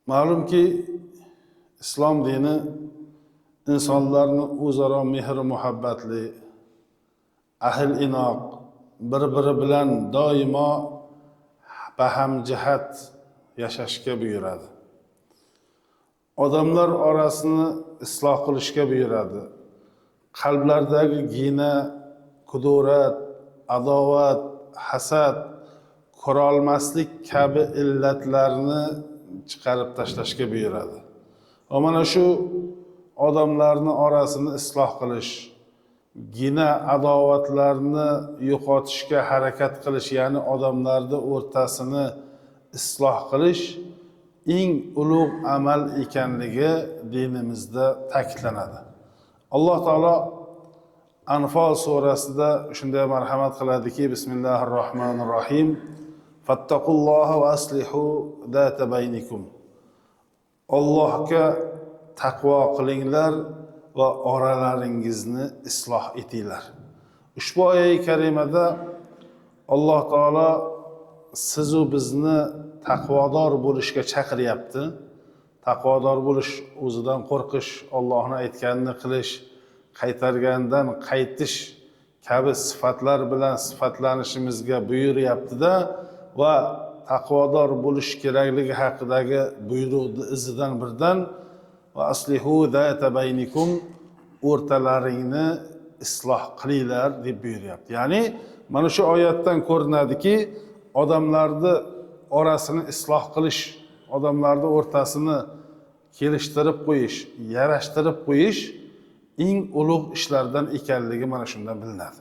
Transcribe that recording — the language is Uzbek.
Ma'lumki, islom dini insonlarni o'zaro mehr muhabbatli, ahil inoq, bir biri bilan doimo bahamjihat yashashga buyuradi. Odamlar orasini isloh qilishga buyuradi. Qalblardagi gina, kudurat, adovat, hasad, ko'rolmaslik kabi illatlarni chiqarib tashlashga buyuradi. Va mana shu odamlarni orasini isloh qilish, gina adovatlarni yo'qotishga harakat qilish, ya'ni odamlarni o'rtasini isloh qilish eng ulug' amal ekanligi dinimizda ta'kidlanadi. Alloh taolo Anfol surasida shunday marhamat qiladiki: Bismillahir rohmanir rohim. Fattaqulloha va aslihu zata baynikum. Allohga taqvo qilinglar va oralaringizni isloh etinglar. Ushbu oyat karimada Alloh taolo sizu bizni taqvodor bo'lishga chaqiryapti. Taqvodor bo'lish, o'zidan qo'rqish, Allohni aytganini qilish, qaytargandan qaytish kabi sifatlar bilan sifatlanishimizga buyuryapti-da va taqvodor bo'lish kerakligi haqidagi buyruqni izidan birdan va aslihu zata baynikum, o'rtalaringni isloh qilinglar deb buyuryapti. Ya'ni mana shu oyatdan ko'rinadiki, odamlarni orasini isloh qilish, odamlarni o'rtasini kelishtirib qo'yish, yarashtirib qo'yish eng ulug' ishlardan ekanligi mana shundan bilinadi.